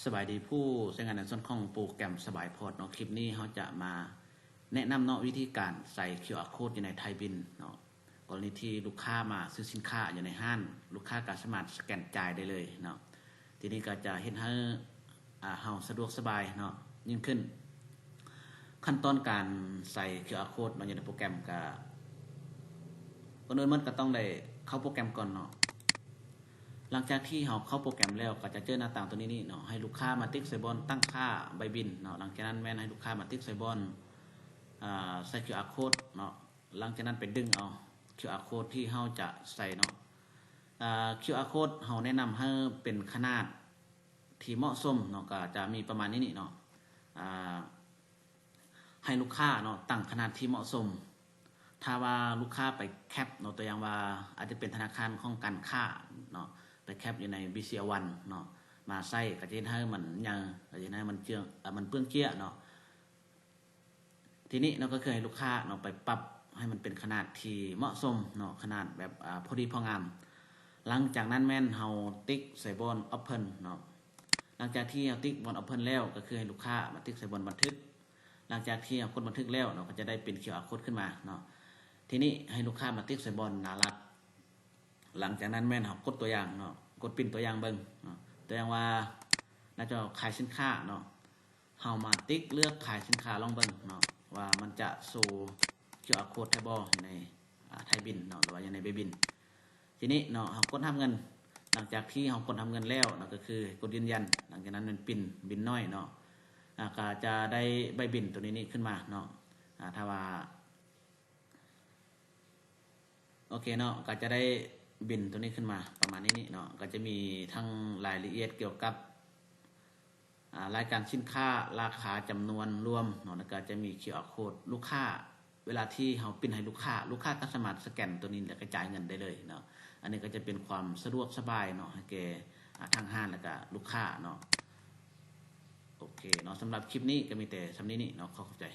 ສະບາຍດີຜູ້ໃຊ້ງານໃນສ່ວນຂອງໂປຣແກຣມສະບາຍພອດເນາະ. ຄລິບນີ້ເຮົາຈະມາແນະນຳເນາະ ວິທີການໃສ່ຄິວອາໂຄດຢູ່ໃນໄທບິນເນາະ. ກໍລະນີທີ່ລູກຄ້າມາຊື້ສິນຄ້າຢູ່ໃນຮ້ານ, ລູກຄ້າກໍສາມາດສະແກນຈ່າຍໄດ້ເລີຍເນາະ. ທີນີ້ກໍຈະເຮັດໃຫ້ ອາ ເຮົາສະດວກສະບາຍເນາະ ຍິ່ງຂຶ້ນ. ຂັ້ນຕອນການໃສ່ຄິວອາໂຄດເນາະ ຢູ່ໃນໂປຣແກຣມ ກໍ ກ່ອນອື່ນໝົດກໍຕ້ອງໄດ້ເຂົ້າໂປຣແກຣມກ່ອນເນາະ. ຫຼັງຈາກທີ່ເຮົາເຂົ້າໂປຣແກຣມແລ້ວ ກໍຈະເຈີໜ້າຕ່າງຕົວນີ້ນີ້ເນາະ, ໃຫ້ລູກຄ້າມາຕິກໃສ່ບ່ອນຕັ້ງຄ່າໃບບິນເນາະ. ຫຼັງຈາກນັ້ນແມ່ນໃຫ້ລູກຄ້າມາຕິກໃສ່ບ່ອນ ອາ ໃສ່ຄິວອາໂຄດເນາະ. ຫຼັງຈາກນັ້ນໄປດຶງເອົາຄິວອາໂຄດທີ່ເຮົາຈະໃສ່ເນາະ. ອາ ຄິວອາໂຄດເຮົາແນະນຳໃຫ້ເປັນຂະໜາດທີ່ເໝາະສົມເນາະ, ກໍຈະມີປະມານນີ້ນີ້ເນາະ. ອາ ໃຫ້ລູກຄ້າເນາະ ຕັ້ງຂະໜາດທີ່ເໝາະສົມ. ຖ້າວ່າລູກຄ້າໄປແຄັບເນາະ, ຕົວຢ່າງວ່າອາດຈະເປັນທະນາຄານຂອງການຄ້າເນາະ, ໄປແຄັບຢູ່ໃນ BCL One ເນາະ ມາໃຊ້ ກໍຈະເຮັດໃຫ້ມັນໃຫຍ່, ກໍຈະເຮັດໃຫ້ມັນເຈື່ອງ ມັນເປືອງເຈ້ຍເນາະ. ທີນີ້ເນາະ ກໍຄືໃຫ້ລູກຄ້າເນາະ ໄປປັບໃຫ້ມັນເປັນຂະໜາດທີ່ເໝາະສົມເນາະ, ຂະໜາດແບບ ອາ ພໍດີພໍງາມ. ຫຼັງຈາກນັ້ນແມ່ນເຮົາຕິກໃສ່ບ່ອນ Open ເນາະ. ຫຼັງຈາກທີ່ເຮົາຕິກບ່ອນ Open ແລ້ວ ກໍຄືໃຫ້ລູກຄ້າມາຕິກໃສ່ບ່ອນບັນທຶກ. ຫຼັງຈາກທີ່ເຮົາກົດບັນທຶກແລ້ວເນາະ, ກໍຈະໄດ້ເປັນຄິວອາໂຄດຂຶ້ນມາເນາະ. ທີນີ້ໃຫ້ລູກຄ້າມາຕິກໃສ່ບ່ອນໜ້າລັດ. ຫຼັງຈາກນັ້ນແມ່ນເຮົາກົດຕົວຢ່າງເນາະ, ກົດປິ່ນຕົວຢ່າງເບິ່ງເນາະ. ຕົວຢ່າງວ່າ ໜ້າຈໍຂາຍສິນຄ້າເນາະ, ເຮົາມາຕິກເລືອກຂາຍສິນຄ້າລອງເບິ່ງເນາະ ວ່າມັນຈະໂຊຄິວອາໂຄດແທ້ບໍ່ ຢູ່ໃນ ອາ ໄທບິນເນາະ ຫຼືວ່າຢູ່ໃນໃບບິນ. ທີນີ້ເນາະ ເຮົາກົດຮັບເງິນ. ຫຼັງຈາກທີ່ເຮົາກົດຮັບເງິນແລ້ວເນາະ ກໍຄືກົດຢືນຢັນ. ຫຼັງຈາກນັ້ນແມ່ນປິ່ນບິນນ້ອຍເນາະ, ອາ ກໍຈະໄດ້ໃບບິນຕົວນີ້ນີ້ຂຶ້ນມາເນາະ. ອາ ຖ້າວ່າ ໂອເຄເນາະ, ກໍຈະໄດ້ບິນຕົວນີ້ຂຶ້ນມາປະມານນີ້ນີ້ເນາະ. ກໍຈະມີທັງລາຍລະອຽດກ່ຽວກັບ ອາ ລາຍການສິນຄ້າ, ລາຄາ, ຈຳນວນລວມເນາະ, ແລ້ວກໍຈະມີຄິວອາໂຄດລູກຄ້າ. ເວລາທີ່ເຮົາປິ່ນໃຫ້ລູກຄ້າ, ລູກຄ້າກໍສາມາດສະແກນຕົວນີ້ ແລ້ວກໍຈ່າຍເງິນໄດ້ເລີຍເນາະ. ອັນນີ້ກໍຈະເປັນຄວາມສະດວກສະບາຍເນາະ ໃຫ້ແກ່ ອາ ທາງຮ້ານ ແລ້ວກໍລູກຄ້າເນາະ. ໂອເຄເນາະ, ສຳລັບຄລິບນີ້ກໍມີແຕ່ສ່ຳນີ້ນີ້ເນາະ. ຂໍຂອບໃຈ.